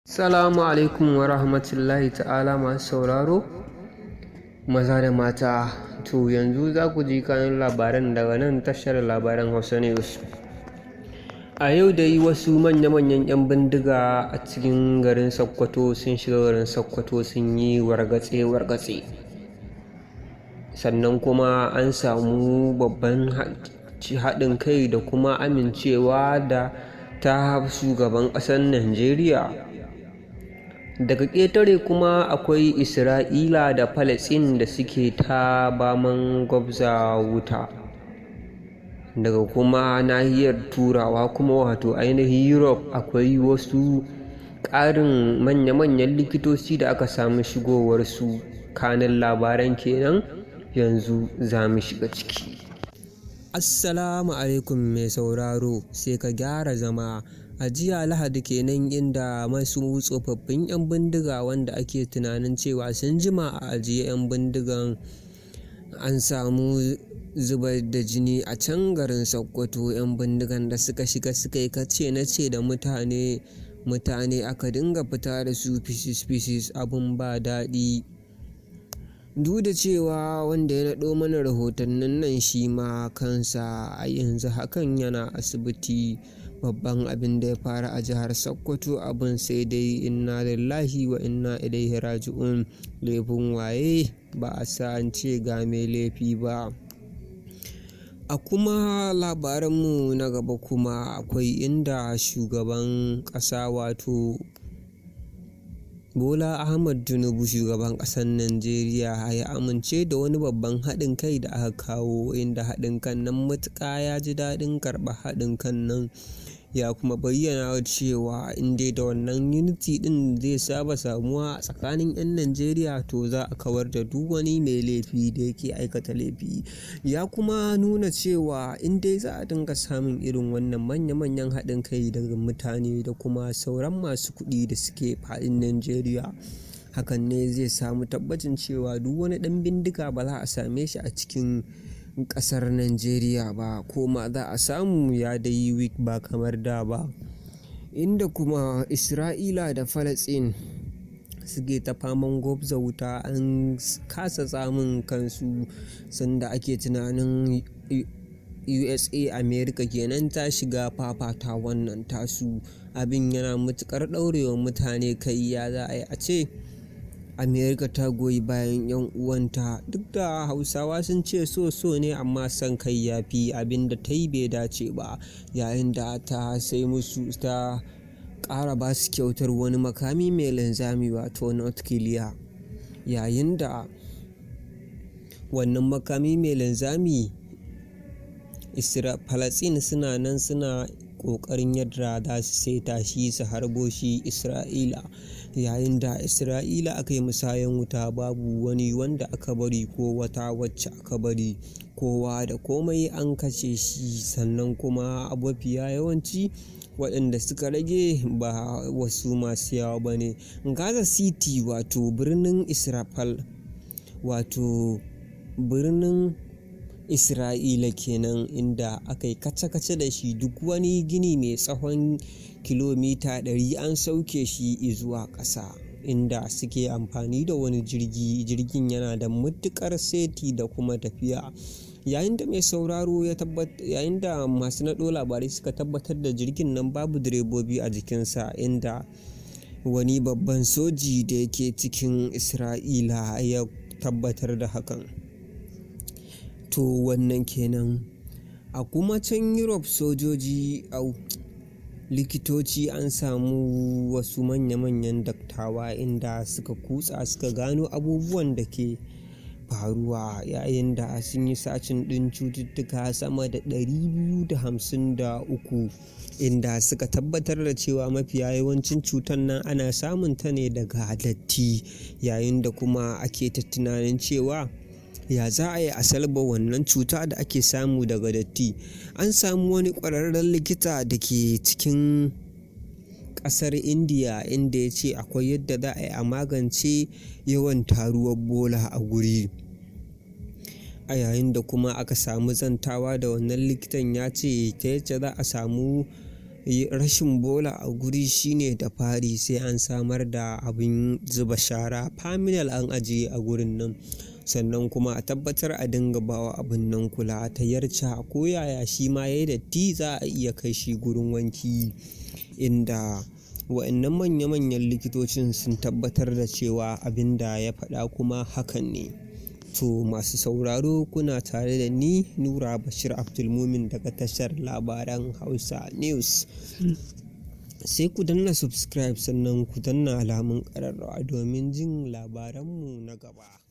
Salamu alaikum wa rahmatullahi ta'ala, masu sauraro maza da mata. To, yanzu za ku ji kanun labaran daga nan tashar labaran Hausa News. A yau dai wasu manya-manyan 'yan bindiga a cikin garin Sokoto sun shiga garin Sokoto, sun yi wargatse-wargatse. Sannan kuma an samu babban haɗin kai da kuma amincewa da ta shugaban ƙasar Najeriya. Daga ƙetare kuma akwai Isra'ila da Falasɗin da suke ta baman gwabza wuta. Daga kuma nahiyar Turawa kuma, wato ainihin Europe, akwai wasu ƙarin manya-manyan likitoci da aka samu shigowarsu. Kanin labaran kenan, yanzu za mu shiga ciki. Assalamu alaikum mai sauraro, sai ka gyara zama. A jiya Lahadi kenan inda masu tsofaffin 'yan bindiga, wanda ake tunanin cewa sun jima a ajiye 'yan bindigan, an samu zubar da jini a can garin Sokoto. 'Yan bindigan da suka shiga suka yi kace na ce da mutane, mutane aka dinga fita da su pieces pieces, abun ba daɗi. Duk da cewa wanda ya naɗo mana rahotannin nan shi ma kansa a yanzu hakan yana asibiti. Babban abin da ya faru a jihar Sokoto, abun sai dai inna lillahi wa inna ilaihi raji'un. Laifin waye? Ba a sa an ce ga mai laifi ba. A kuma labaranmu na gaba kuma akwai inda shugaban ƙasa, wato Bola Ahmad Tinubu, shugaban ƙasar Najeriya, ya amince da wani babban haɗin kai da aka kawo, inda haɗin kan nan matuƙa ya ji daɗin karɓar haɗin kan nan. Ya kuma bayyana cewa in dai da wannan unity ɗin zai saba samuwa a tsakanin 'yan Najeriya, to za a kawar da duk wani mai laifi da yake aikata laifi. Ya kuma nuna cewa in dai za a dinga samun irin wannan manya-manyan haɗin kai daga mutane da kuma sauran masu kuɗi da suke faɗin Najeriya, hakan ne zai samu tabbacin cewa duk wani ɗan bindiga ba za a same shi a cikin ƙasar Najeriya ba, ko ma za a samu ya dai yi weak ba kamar da ba. Inda kuma Isra'ila da Falasɗin suke ta faman gwabza wuta, an kasa samun kansu, sanda ake tunanin USA, America kenan, ta shiga fafata wannan tasu. Abin yana matuƙar ɗaurewa mutane kai, ya za a yi a ce America ta goyi bayan 'yan uwanta? Duk da Hausawa sun ce so so ne, amma son kai ya fi. Abin da ta yi bai dace ba, yayin da ta sai musu, ta ƙara ba su kyautar wani makami mai linzami, wato nukiliya. Yayin da wannan makami mai linzami, Falasɗin suna nan suna ƙoƙarin yadda za su saita shi su harbo shi Isra'ila. Yayin da Isra'ila aka yi musayan wuta, babu wani wanda aka bari ko wata wacce aka bari, kowa da komai an kashe shi. Sannan kuma a mafiya yawanci waɗanda suka rage ba wasu masu yawa ba ne. Gaza City, wato birnin Israfal, wato birnin Isra'ila kenan, inda aka yi kace-kace da shi, duk wani gini mai tsawon kilomita 100 an sauke shi zuwa ƙasa, inda suke amfani da wani jirgi. Jirgin yana da matuƙar seti da kuma tafiya, yayin da mai sauraro ya yayin da masu naɗo labarai suka tabbatar da jirgin nan babu direbobi a jikinsa, inda wani babban soji da yake cikin Isra'ila ya tabbatar da hakan. To, wannan kenan. A kuma can Europe, sojoji, au, likitoci, an samu wasu manya-manyan daktawa inda suka kutsa suka gano abubuwan da ke faruwa, yayin da sun yi searching ɗin cututtuka sama da 253, inda suka tabbatar da cewa mafiya yawancin cutar nan ana samun ta ne daga datti. Yayin da kuma ake ta tunanin cewa ya za a yi a solve wannan cuta da ake samu daga datti. An samu wani ƙwararren likita da ke cikin ƙasar Indiya, inda ya ce akwai yadda za a yi a magance yawan taruwar bola a guri. A yayin da kuma aka samu zantawa da wannan likitan, ya ce ta yacce za a samu Rashin bola a guri shine da fari sai an samar da abin zuba shara permanent an ajiye a gurin nan. Sannan kuma a tabbatar a dinga bawa abun nan kula ta yarca ko yaya shi ma yayi datti, za a iya kai shi gurin wanki, inda wa'annan manya-manyan likitocin sun tabbatar da cewa abin da ya faɗa kuma hakan ne. To, masu sauraro, kuna tare da ni Nura Bashir Abdulmumin daga tashar labaran Hausa News. Sai ku danna subscribe, sannan ku danna alamun ƙararrawa domin jin labaranmu na gaba.